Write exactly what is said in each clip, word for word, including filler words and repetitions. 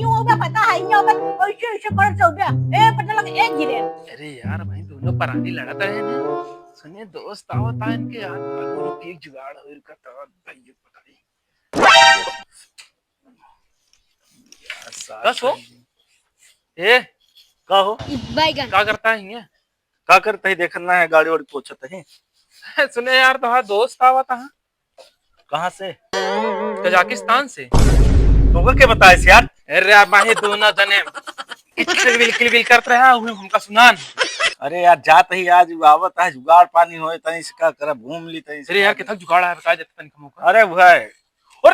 क्यों होगा पता है, ये होगा, ऐसे, ऐसे कर से होगा। ए, पता लगा, एक गिरे। अरे यार, भाई, दोनों परानी लड़त रहे हैं। सुने, दोस्त आवत है इनके यार, गुरु की एक जुगाड़ हो, इनका तो भाई, ये पता नहीं। यार, साथ कस हो? में। ए, का हो? बैगन। का करता है ये? का करता है, देखत ना है, गाड़ी वाड़ी पोछत है। सुने यार, तो हाँ, दोस्त आवत है। कहाँ से? कजाकिस्तान से। तोका के बताइस यार? अरे, अब आहे दोनों जने किलबिल, किलबिल करत रहा, उहे हमका सुनान। अरे यार, जात ही आज आवत है, जुगाड़ पानी होए, तनी से का करब, घूम ली तनी से। अरे यार, कितना जुगाड़ है, बता देते तनी हमका। अरे भाई। और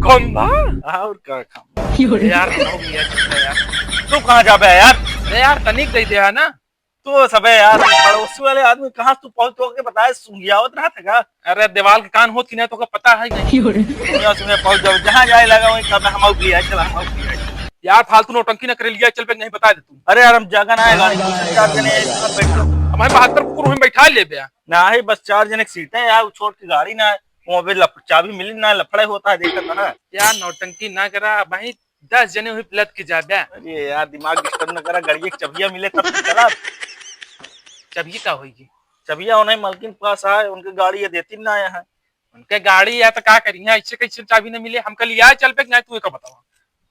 खंभा? और का खंभा? अरे यार, हम हो गया यार। तू कहाँ जाबे यार? अरे यार, तनिक दे दे है ना। तो सबे यार, पड़ोसी वाले आदमी कहाँ से तू पहुँच, तोके बताए, सुंघियावत रहा था का? अरे, दीवाल के कान होत कि नहीं, तोके पता है कि नहीं? सुंघिया, सुंघिया पहुँच जाओ, जहाँ जाए लगा वहीं कब हम आउट लिया, चला हम आउट लिया। यार, फालतू नौटंकी ना करे, लिया चल पे, नहीं बता दे तू। अरे यार, हम जगह ना है गाड़ी, दो से चार जने हैं, इतना बैठ जाओ। हमारे बहत्तर कुकुर में बैठा ले बे। ना है, बस चार जने की सीट है यार, वो छोट की गाड़ी ना है, वो अबे लप-, चाबी मिली ना, लफड़ा होता है, देखा था ना। यार, नौटंकी ना करा भाई, दस जने हुई लद के जाबे। अरे यार, दिमाग डिस्टर्ब न करा, गाड़िया के चबिया मिले तब तो चला। चबिया का होई? चबिया उन्हें मालकिन पास आए, उनके गाड़ी ये देती ना आया है। उनके गाड़ी या तो का करी है, ऐसे कैसे चाबी न मिले, हमका लिया चल पे, नहीं तू का बतावा।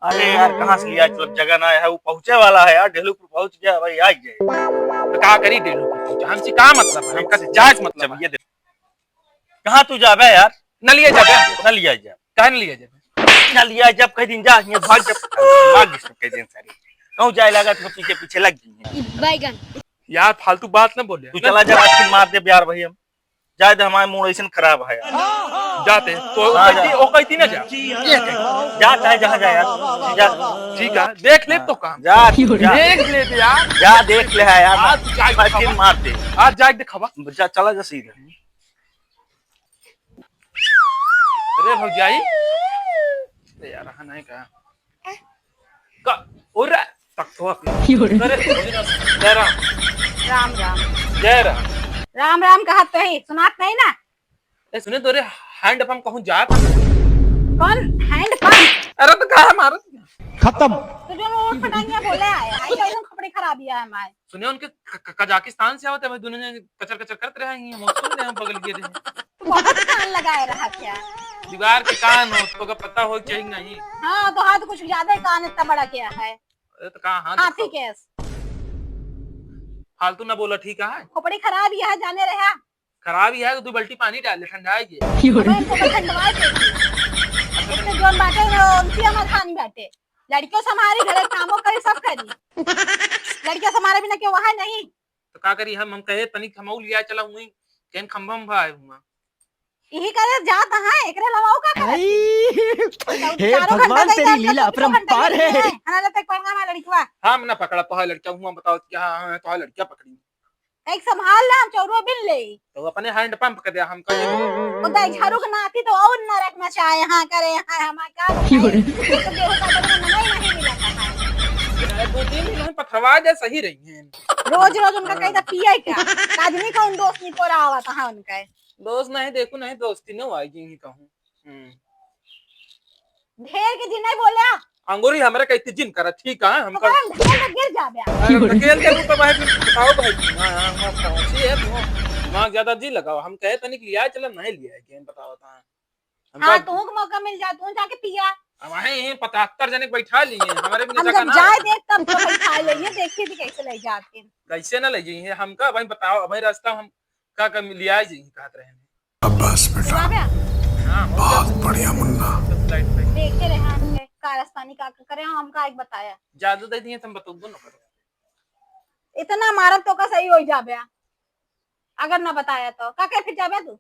अरे यार, कहाँ से लिया चल, जगह ना है, वो पहुँचे वाला है यार, ढेलू पर पहुँच गया भाई, आ गए। तो का करी ढेलू पर पहुँचा, हमसे का मतलब है, हमका से जायज मतलब है। चबिया दे। कहाँ तू जाबे यार? न लिया जाबे। न लिया जाबे। काहे न लिया जाबे? न लिया जब कह दिन जा, ये भाग जब, भाग जिसको कह दिन सारी। कहूँ जाए लगा तो पीछे पीछे लग गई है। बैगन। यार फालतू बात न बोले। तू चला जा, आज मार दे यार भाई हम। जाए दे, हमारे मूड ऐसन खराब है यार। जाते, तो हाँ, कहती, जा। वो कहती ना जा। ये कह, जा चाहे जहाँ जा यार। जा। ठीक है, देख ले हाँ। तो काम। जा, जा। देख ले यार। जा देख ले है यार। आज जाए आज दिखावा। मार दे। आज जाए दिखावा। जा, चला जा सीधे। अरे भौजाई, अरे यार, हाँ नहीं का? का? ओरा, तक तो आप। अरे, जय राम। राम राम। जय राम। राम राम कहत तो है, सुनात नहीं ना? ए, सुने तो रे, हैंड पंप कहूँ जात। कौन हैंड पंप? अरे तो कहा मारत? खत्म। तो जो ओट फटांगिया बोले आए, आई तो एकदम खपड़ी खराब ही है हमारे। सुने उनके क-, क-, कजाकिस्तान से आवत है भाई, दोनों ने कचर कचर करत रहे हैं, हम सुन रहे हैं बगल के रहे। तो बहुत कान लगाए रहा क्या? दीवार के कान हो, तो का पता हो चाहिए नहीं। हाँ, तो हाथ कुछ ज्यादा ही कान इतना बड़ा क्या है? अरे तो कहाँ हाथ हाथी दिखाओ? केस। फालतू ना बोला, ठीक है? खोपड़ी खराब ही है, जाने रहा। खराब ही है, तो दो बाल्टी पानी डाल ले, ठंडा है ये। अबे, इनको तो ठंडवा दे। इतने जोन बाटे, वो उनकी हमार खानी बाटे। लड़कियों से हमारी घरे कामों करी, सब करी। लड़कियों से हमारे बिना क्यों वहाँ नहीं? तो का करी हम, हम कहे तनिक हमऊ लिया चला हुई, केन खंभा उंभा है हुआ। यही करे जात है, एकरे अलावा वो का करत है? हे चारों घंटा भगवान, तेरी लीला अपरंपार है। खाना लेते पड़ना हमारा लड़कवा। हाँ, हमने पकड़ा तो है लड़का हुआ, बताओ क्या? हाँ, हाँ, तो है लड़का पकड़ी। एक संभाल ले, हम चौरो बिन ले। तो अपने हैंड पंप कर दिया, हम कहे। ओ दाई झाड़ू के नाती तो और नरक मचाए, हाँ करे, हाँ हमार का बताई? एक तो गेहूं काटे का नमई नहीं मिला था। दो तीन दिन हम पथरवा दे, सही रही हैं। रोज रोज उनका कही था पिए क्या? आदमी कौन दोस्त नहीं पोरा आवा था उनका। दोस्त नहीं, देखो नहीं, दोस्ती न आई जी कहूँ। हम्म। ढेर के जी नहीं बोला। अंगूरी हमरा कहती जिन करा, ठीक है, हम तो कर हम ढकेल के गिर जाबे। अरे, ढकेल के तो भाई, फिर बताओ भाई। हाँ, हाँ, हाँ, हाँ, सही है, तू दिमाग ज्यादा जी लगाओ। हम कहे तनिक लिया, चलो नहीं लिया है, केन बताओ ता। हम हाँ, का तू को मौका मिल जा, तू जाके पिया। अब वहीं यहीं पचहत्तर जने के बैठा लिए, हमारे भी हम जगह जब ना जाए है। देख, तब तो बैठा ले, ये देखिए भी कैसे ले जाते हैं। कैसे ना ले जाइए, हमका भाई बताओ, भाई रास्ता हम का, का लिया जी कहत रहे हैं। अब्बास बेटा, वाह बे। हाँ, हो बहुत गया। बढ़िया मुन्ना। सब लाइट पे। देखे रहे हैं हमके कारस्तानी का करे, हम का एक बताया। जादू दे दिए, तुम बताओ दोनों करो। इतना मारब तो का सही हो जाबे, अगर ना बताया तो का के फिर जाबे तू?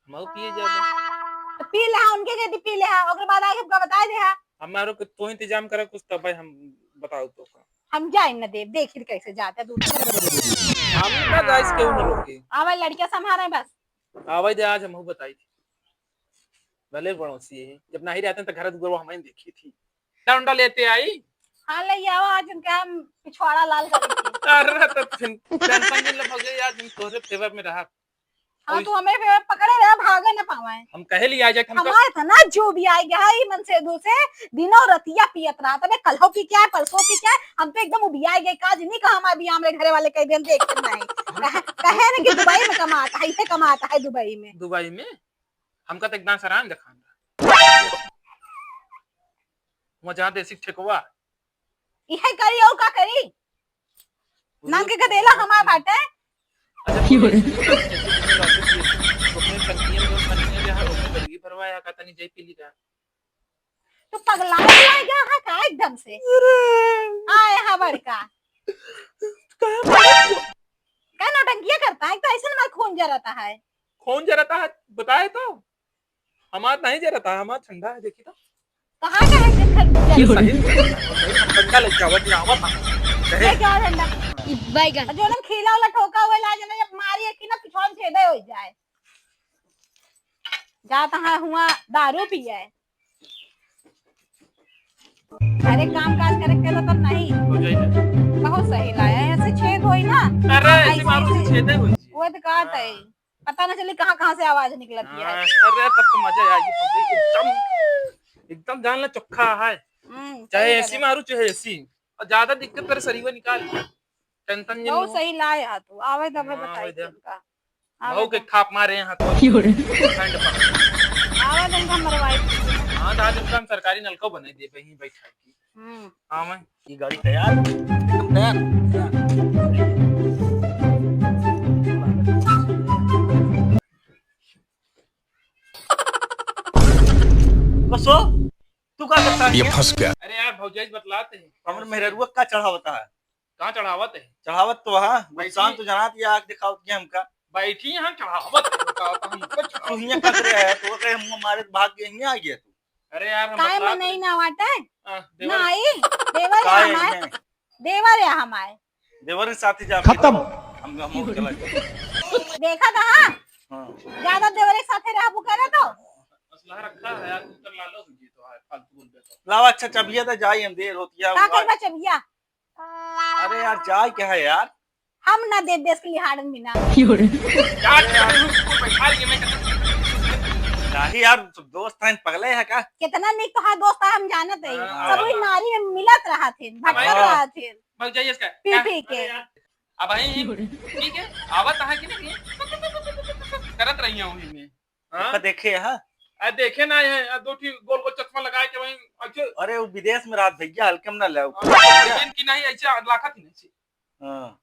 मऊ पिए जाबे। तो पी ले, हाँ, उनके के पी ले, हाँ, ओकरे बाद आके हमका बताए दे, हाँ। हमारो के तो इंतजाम करे कुछ, तब भाई हम बताओ तो का। हम जाए न देब, देखी कैसे जाते दूर। हम ना जाइस केहू न रोके। आवे लड़किया संभारे बस। आवे दे, आज हमहू बताई थी। भले पड़ोसी है, जब नहीं रहते तो घर दुआर हमें देखी थी। डंडा उंडा लेते आई। हाँ, ले आओ, आज उनके हम पिछवाड़ा लाल करेंगे। अरे तो फिर टेंशन नहीं ले भौजी, आज हम तोहरे फेवर में रहा। हाँ, और तू हमें फिर पकड़े रहा, भागे न पावे। हम कहे लिया जाए कि हमका हमारे था ना, जो भी आए गया है, ई मनसेधू से दिनों रतिया पियत रहा। तबे कल्हो पी के आए, परसों पी के आए, हम तो एकदम उबियाए गए। काज नहीं कहा, हम अभी हमरे घरे वाले कह देन, देख के नहीं। कहे, कहे न कि दुबई में कमाता है, इसे कमाता है दुबई में। दुबई में? हमका तो एकदम सरान दिखान रहा। वहाँ जहाँ देसी ठेकवा। इहे करी और का करी? नाम के गदेला हमार बाटे। अच्छा, की हो रही? तो अपने टंकियन में पानी में जहाँ ओमे गंदगी भरवा या का तनी जाई पी ली का? तो पगला गया है का एकदम से? अरे। आए हबर का। कहाँ पड़ा? का नौटंकिया करता है? तो ऐसे ना खून जराता है। खून जराता है, बताए तो। हमार नहीं जरता है, हमार ठंडा है, देखी तो। कहाँ का है ठंडा? सही में ठंडा है, सही में ठंडा लग जावत, ये आवत है। कहे। ये क्या ठंडा? बैगन। जो ना खीला वाला ठोका हुआ ला, जना जब मारी है कि ना, पिछवाड़ छेदे हो जाए। जाता है हुआ दारू पिए। अरे काम काज करे के तो नहीं। हो जाए ना। बहुत सही लाया है, ऐसे छेद होई ना। अरे, ऐसे ऐसे मारो से ऐसे। छेदे होई। वो तो कहत है। हाँ। पता ना चली कहाँ कहाँ से आवाज निकलती है। हाँ, अरे तब तो मजा आ गई, एकदम, एकदम जान ला चोखा है। हम्म, चाहे सही एसी बात है। मारू, चाहे एसी। और ज्यादा दिक्कत करे सरीवा निकाल। टेंशन जिन बहुत लो। सही लाए हा तू, आवे तबे हाँ, बताई आवे दे। इनका। आवे बहू के दे। खाप मारे यहाँ तो। क्यों रे? ठंड पर। आवे दे इनका मरवाई। हाँ, तो आज इनका हम सरकारी नलका बने दे, वहीं बैठा के। हम्म। हाँ, मैं। ये गाड़ी तैयार, एकदम तैयार, तैयार। कसो, तू का करता है ये? फंस गया। अरे यार, भौजाई बतलाते हैं। हमर मेहररुआ का चढ़ावता है? कहाँ चढ़ावत है? चढ़ावत तो वहाँ, बैठी। नुकसान तो जनात, ये आँख दिखावत के हमका। बैठी यहाँ चढ़ावत है, बताओ तो हमको चढ़ावत। तू हियाँ कस रहे है, तो कहे हम मारे भाग गए, हियाँ आ गया तू। अरे यार, हम काहे बतलात मनई रहे। ना वाटे? हाँ, देवर। ना आई, देवर काहे है हमार। नहीं? देवर है हमार। देवर के साथ ही जा खत्म। हम, हम लोग चला जाए। देखा था, हाँ? हाँ। ज्यादा देवर के साथ ही रहबू करे तो? असलहा रखा है यार, तू कर लालो हो जी तो, हाँ, फालतू बोल देता। लावा, अच्छा, चबिया तो जाई, हम देर होती है। का करबा चबिया? अरे यार, जाए क्या है यार? हम ना दे देश के लिहाड़न बिना। क्यों रे? क्या कर रहे हो? ऊपर बैठा लिए मैं कहता। नहीं यार, सब दोस्त हैं, पगले हैं का? कितना निक तोहार दोस्त है, हम जानत है। हाँ। सब वही नारी में मिलत रहा थे, भटकत हाँ। रहा थे। भौजाई इसका पी क्या? पी के। अरे यार, अब भाई, ठीक है, आवत है कि नहीं? करत रही हूँ मैं। हाँ? ओका देखे, हाँ? आ, देखे ना है, आ, दो ठी गोल गोल चश्मा लगा के वहीं, अच्छा। अरे, वो विदेश में रात भैया, हल्के में ना ले। हाँ, लेकिन कि नहीं, ऐसे लाखा थी नहीं। हाँ।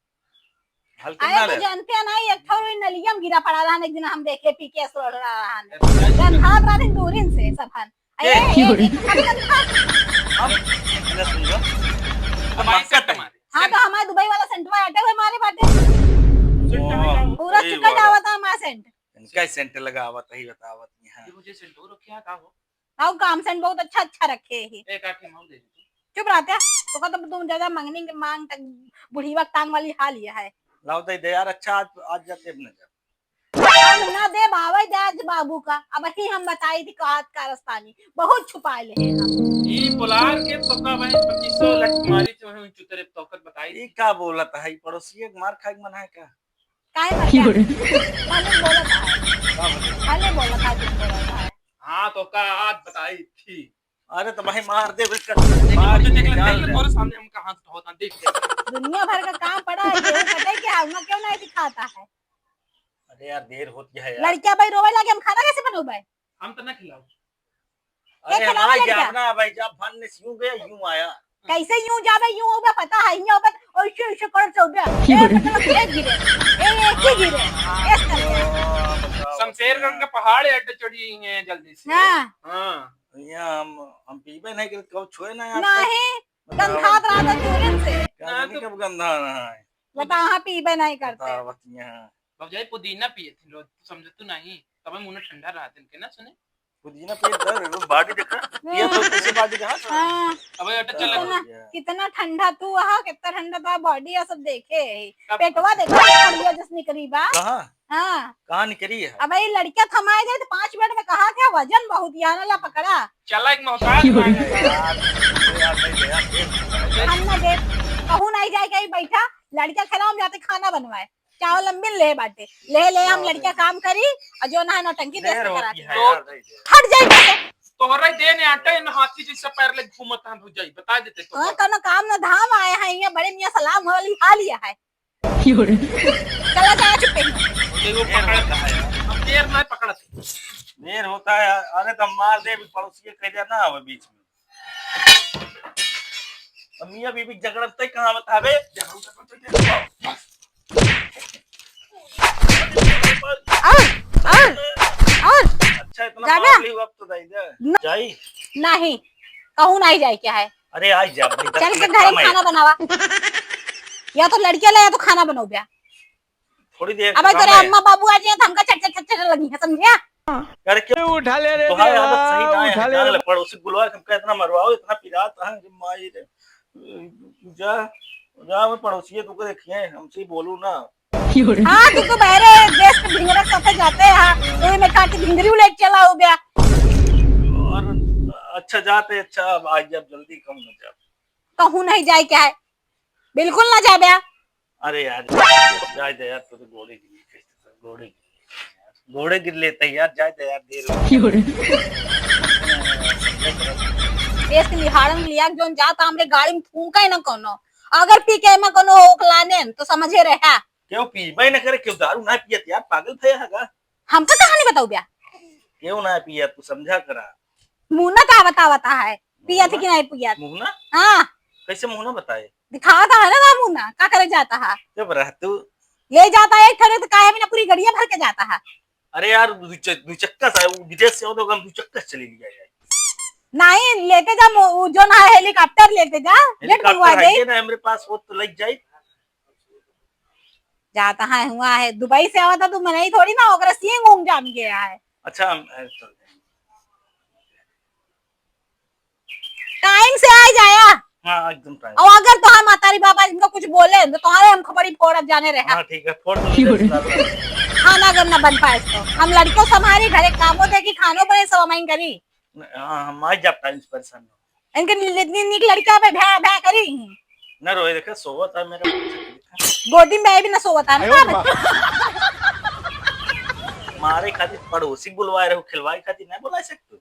हल्के में अरे, ना तो ले। जानते हैं ना, एक ठो वही नलिया में गिरा पड़ा रहा, एक दिन हम देखे, पी के सो रहा है। अच्छा। गंधात रहा दिन दूरिन से, सब हन। ए, अरे, ए, ए, ए, हम गंधात। हम, अरे, सुन लो। हम हमारे मक्का साथ तय। हमारे। हाँ, तो हमारे दुबई वाला सेंटवा हटे हुए मारे बाटे। सेंट है का? पूरा ए, चिकट वाला। आवता हमारा सेंट। इनका ही सेंट लगावत ही बतावत यहाँ। ये मुझे सेंट हो रखा है, का हो? आओ, काम सेंट बहुत अच्छा, अच्छा रखे ही। एक आठ मांग दे दे तू। चुप रहते हैं। तो का तो तुम ज्यादा मंगनी के मांग तक बुढ़ीवा टांग वाली हाल ये है। लाओ दे दे यार, अच्छा आज, आज जाते अपने जब। हम ना दे बावे दे आज बाबू का। अब ही हम बताई थी का आज कारस्तानी। बहुत छुपाए ले हैं हम। ई बोलार के तो का भाई पच्चीस सौ लट मारी तो हम चुतरे तौकत बताई। ई का बोलत है? पड़ोसिए के मार खाए के मन है का? काहे मर गया? क्यों रे? खाली बोलत है। का बोलत? खाली बोलत है, झूठ बोलत है। हाँ, तो का आज बताई थी। अरे, तो भाई मार दे, बिल्कुल। देख, मार देख, देख, दिया देख, यार। तोरे सामने हमका हाथ उठावत है, देख, देख। दुनिया भर का काम पड़ा है, गेहूं कटे के, हम क्यों नहीं दिखाता है? अरे यार, देर होती है यार। लड़किया भाई रोवे लागे, हम खाना कैसे बनोबे? हम तो ना खिलाओ। अरे, के खिलावा हमारे लड़का? जावना है भाई, जब फन ने यूं गया, यूं आया। कैसे यूं जावे, यूं होगा, पता है, यूं होगा, और ऐसे, ऐसे कर चल गया। ए, मतलब, एक गिरे, ए, एक ही गिरे, इस तरह। शमशेरगढ़ का पहाड़ है, अड्डे चढ़ी हैं जल्दी से। हाँ। हाँ। भैया, हम, हम पीबे नहीं करते, कब छुए ना आज तक। नहीं, बताओ। गंधात रहा था दूरिन से। क्या ना जाने तो कब गंधा रहा है। बताओ, हाँ, पीबे नहीं करते। बताओ, बतिया। भौजाई पुदीना पिए थे रोज, तू समझे तू नहीं, तब मुंह ठंडा रहा दिन के ना सुने। पुदीना पे दर्द, वो body देखा? हम्म। ये तो कैसे body देखा? हाँ। अब ये अटक चला। कितना, कितना ठंडा तू, हाँ, कितना ठंडा था body, ये सब देखे है। अब पेटवा देखा, बढ़िया जस निकली बा। कहाँ? हाँ। कहाँ निकली है? अब ये लड़कियाँ थमाए दे तो पाँच मिनट में कहा क्या वजन बहुत, यहाँ ला पकड़ा। चला एक मोहताज मांगे। यार, यार, यार, यार, हम ना दे, कहूँ नहीं जाए, कहीं बैठा, लड़कियाँ खेला, हम जाते खाना बनवाए। चावल हम मिल ले बाटे, ले ले हम हाँ, लड़किया भाई। काम करी और जो ना है नौटंकी देश देर में करा होती दी। है तो यार, नहीं देर। हट जाए बस। तोहरे देने आटे न हाथी जैसे पैर ले घूमत हम हो जाई, बता देते तो। हाँ, कोनो काम न धाम आए हैं, ये बड़े मियाँ सलाम वाली हाल ही है। चला जाए चुप्पे। देखो, देर पकड़त होता है यार। हम देर ना पकड़त। देर होता है यार। अरे तो मार दे, अभी पड़ोसी के कह दिया ना आवे बीच में। अब मियाँ बीबी के झगड़ा तय कहाँ बतावे? और, और, और। अच्छा, इतना जाबे? मार ली, अब तो दाई दे। न- जाई? नहीं, कहूँ नहीं जाए क्या है? अरे, आई जा, भाई, दस चल के मिनट घरे काम है। खाना बनावा। या तो लड़किया ले, या तो खाना बनाओ बे। थोड़ी देर अब काम तोरे है। अम्मा बाबू आ जाए तो हमका चट चट चट चट लगी है, समझिया? अरे क्यों? उठा ले रे तुम्हारी आदत सही ना है, उठा ले जान रे। ले, पड़ोसी बुलवा के हमका इतना मरवाओ, इतना पिरात है, अरे माई रे। जा, जा, मैं पड़ोसी है, तुमको देखिए, हमसे ही बोलू ना। हाँ, तू तो बहरे देश के भिंगरे साथे जाते हैं, हाँ, तो ये मैं काटी भिंगरी लेके चला हो गया। और अच्छा जाते, अच्छा, अब आज जब जल्दी कम हो जाते। कहूँ नहीं जाए क्या है, बिल्कुल ना जाबे। अरे यार, जाए दे यार, तू तो गोड़े गिर, गोड़े गिर, गोड़े गिर लेते हैं यार, जाए दे यार, देर हो गई। क्यों रे? देश के लिहाड़न लिया जोन जाता हमरे गाड़ी में फूंका ही ना कोनो। अगर पी के में कोनो ओकलाने तो समझे रहा। क्यों पीबे न करे, क्यों दारू ना पियत यार, पागल भया है का? हमका कहानी बताऊ बे। क्यों ना पियत, तू समझा करा। मुन्ना का बतावता है, पियत मुन्ना? कि नहीं पियत? मुन्ना? हाँ। कैसे मुन्ना बताए? दिखाता है ना मुन्ना, का करे जाता है? चुप रह तू। ले जाता है एक ठने तो काहे बिना पूरी गड़िया भर के जाता है। अरे यार, दू च-, दू चक्का सा, वो विदेश से हो तो हम दू चक्का से चले लिया जाए। नहीं, लेते जा मो-, वो जो ना है, हेलीकॉप्टर लेते जा, जेट हेलीकॉप्टर मंगवा दे। है ना, हमारे पास वो तो लग जाए। जाता है, हुआ है, दुबई से आवा था तू, मनई थोड़ी ना, ओकरा सींग ऊंग जाम गया है। अच्छा, हम, अ, चल। टाइम से आ जाया। हाँ, एकदम टाइम। और अगर तोहार मातारी बाबा इनका कुछ बोले तो तोहारे हम खपड़ी फोड़ब जाने रहे। हाँ, ठीक है, फोड़ दो, क्यों रे? खाना अगर ना बन पाए तो हम लड़कियों संभारी, घरे कामो देखी, खानो बने, सब हमारी करी। न-, हाँ, हम आ जाब टाइम से, परेशान ना हो। इनके नि-, इतनी नीक लड़कियां पे भ्या, भ्या करी। न रोए, देखे, सोवत है मेरे बच्चे, देखे। गोदी में भी ना सोवत है ना आयो बाप। मारे खातिर पड़ोसी बुलवाए रहो, खिलवाए खातिर नहीं बुला सकते।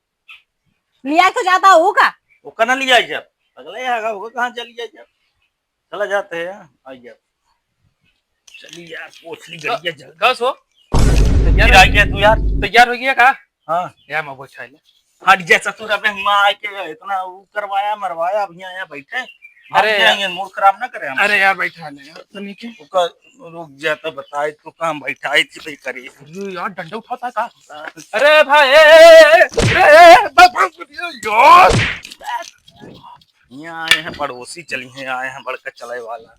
लिया तो जाता हो का? ओका ना लिया जब। अगले आगा होगा, कहाँ चल गया जब? चला जाते हैं, आ गया। चली यार, पोछ ली क-, गड़िया जल्दी। कस हो? तैयार फिर हो आ गया तू यार। तैयार हो गया का? हाँ। यार, मैं बैठा ले। हट जा ससुर, अबे हुआ आके इतना वो करवाया, मरवाया, अब यहाँ, यहाँ बैठे। भाग अरे यार। जाएंगे, मूड खराब ना करे हम। अरे यार, बैठा ले यार, तनी के। ओका रुक जा, तो बताए तो काम बैठाए थी भाई करी। अरे यार, डंडा उठाता है का? हाँ। अरे भाई, ए, ए, ए, ए, ए, ए, बस, बस, बस, यार। यहाँ आए हैं पड़ोसी, चली हैं, आए हैं बड़का चलाए वाला।